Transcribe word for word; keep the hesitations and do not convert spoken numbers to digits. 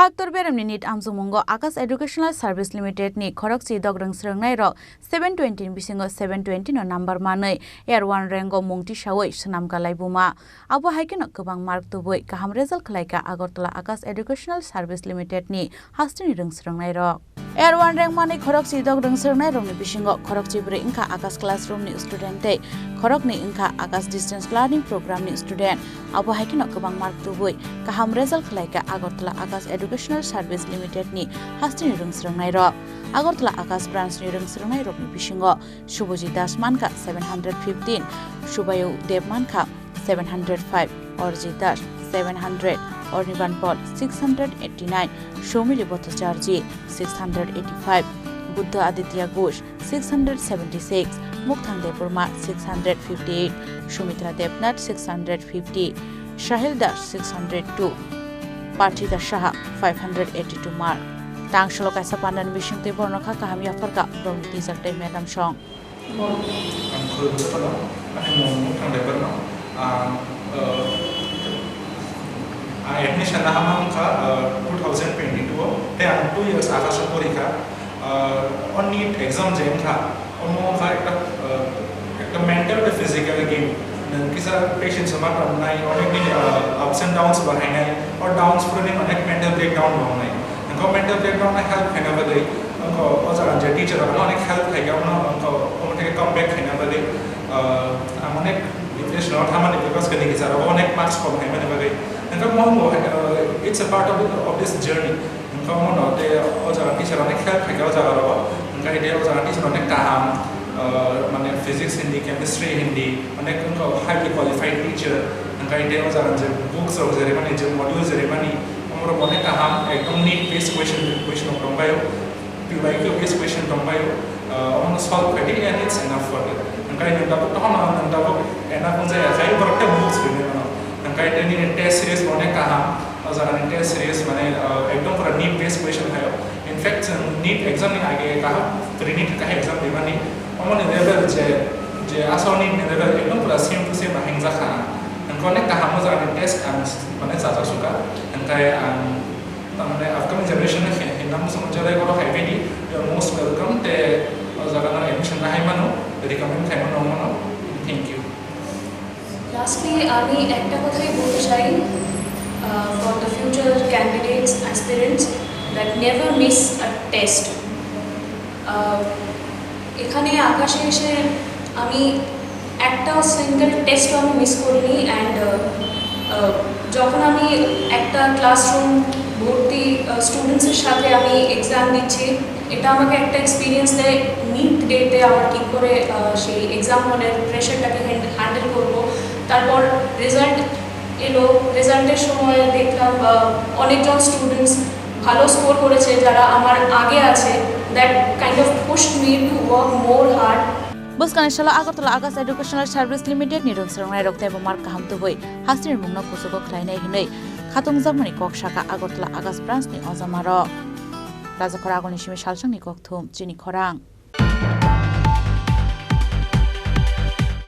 Doctor Beremni nit amjokmungo Akash Educational Service Limited ni khorokchi dogrwng swrwngnairok seven twenty ni bisingo seven twenty no number manwi Air one rank o mung tisawi swnam kalaibuma. Abo hai kheno kwbang mark tubui kaham result khwlaikha Agartala Akash Educational Service Limited ni hasteni rwng swrwngnairok. Air one rank manwi khorokchi dogrwng swrwngnairokni bisingo khorokchi bwrwi wngkha Akash classroom ni student tei khoroknwi wngkha Akash distance learning program ni student. Abo hai kheno kwbang mark tubui kaham result khwlaikha Agartala Akash Educational Service Limited ni hasteni rwng swrwngnairok. Agartala Akash branch ni rwng swrwngnairokni bisingo Subhajit Das mankha seven hundred fifteen, Subayu Deb mankha seven hundred five, Arjit Das seven hundred, Anirban Paul six hundred eighty-nine, Soumili Bhattacharjee six hundred eighty-five, Buddha Aditya Ghosh six hundred seventy-six, Mukthang Debbarma six hundred fifty-eight, Sumitra Debnath six hundred fifty, Sahil Das six hundred two, Parthita Saha five hundred eighty-two mark. Tang solo kaisa pandani bisingtwi borno kha kaham yapharkha borokni teacher tei madam song. Ang khulumwi phano, ani mung Mukthang Debbarma. Ang, uh, ang admission naharma wngkha, uh, two thousand twenty-two o, tei ang two years Akash o porikha. Uh, o NEET exam je wngkha, omo wngkha ekta, uh, ekta mental tei physical game. Nwng kisa patience ma tongmani, onek din, uh, ups and downs bo hainai, o downs phuru nwng onek mental breakdown bo wngnai. Nwng o mental breakdown no help khaina bagwi, nwng o jaga je teacher rok no onek help khaikha, omo nwng o, omo theke come back khaina bagwi, uh, ang onek depression o thamani, because kani kisa rok onek marks kom khaimani bagwi. Nwng o mo, uh, it's a part of, of this journey. Hwnkhe omono tei o jaga teacher rok ni help khaikha o jaga rogo. Hwnkhe tei o jaga teacher rok ni kaham, ah, mane physics hindi, chemistry hindi, onek wngkha highly qualified teacher. Hwnkhe tei o jaga je books rok je rimani, je modules je rimani, omorok onek kaham, ekdom NEET based question, question rok tongbaio, P Y Q based question tongbaio. Ah, omono solve khaidi and it's enough for them. Hwnkhe nwng tabuk tohono nwng tabuk enough wngjaya khai borok tei books rimani mano. Hwnkhe tei nini test series bo onek kaham. O jaga ni test series mane, uh, ekdom pura NEET based question phaio. In fact, chwng NEET exam ni age kaham, pre-NEET kaham exam rimani. Omo ni level je, je asol NEET ni level ekdom pura same to same hingjak kha. Hwnkhe onek kaham o jaga ni test ang mane chajak sukha. Hwnkhe ang tamni upcoming generation no hin-, hinna muchung je rai borok hai bini, you are most welcome, te o jaga no admission lahai mano, recommend khai mano, mano. Thank you. Lastly, আমি একটা কথাই বলতে চাই, uh, for the future candidates, aspirants, that never miss a test. Uh, এখানে আকাশে এসে আমি একটা সিঙ্গেল টেস্টও আমি মিস করিনি। অ্যান্ড যখন আমি একটা ক্লাসরুম ভর্তি স্টুডেন্টসের সাথে আমি এক্সাম দিচ্ছি, এটা আমাকে একটা এক্সপিরিয়েন্স দেয়। NEET ডেতে আমার কী করে, আহ, সেই এক্সাম হলের প্রেশারটাকে হ্যান্ডেল করবো। তারপর রেজাল্ট এলো, রেজাল্টের সময় দেখলাম, আহ, অনেকজন স্টুডেন্টস ভালো স্কোর করেছে, যারা আমার আগে আছে। That kind of pushed me to work more hard. Bwskangni salo Agartala Akash Educational Service Limited ni rwng swrwngnairok teibo mark kaham tubui hasteni mungno kuchugo khlainai hwnwi khatungjakmani kok sakha Agartala Akash branch ni ojamarok. Rajakhor agulni simi salsongni kokthum chini khorang.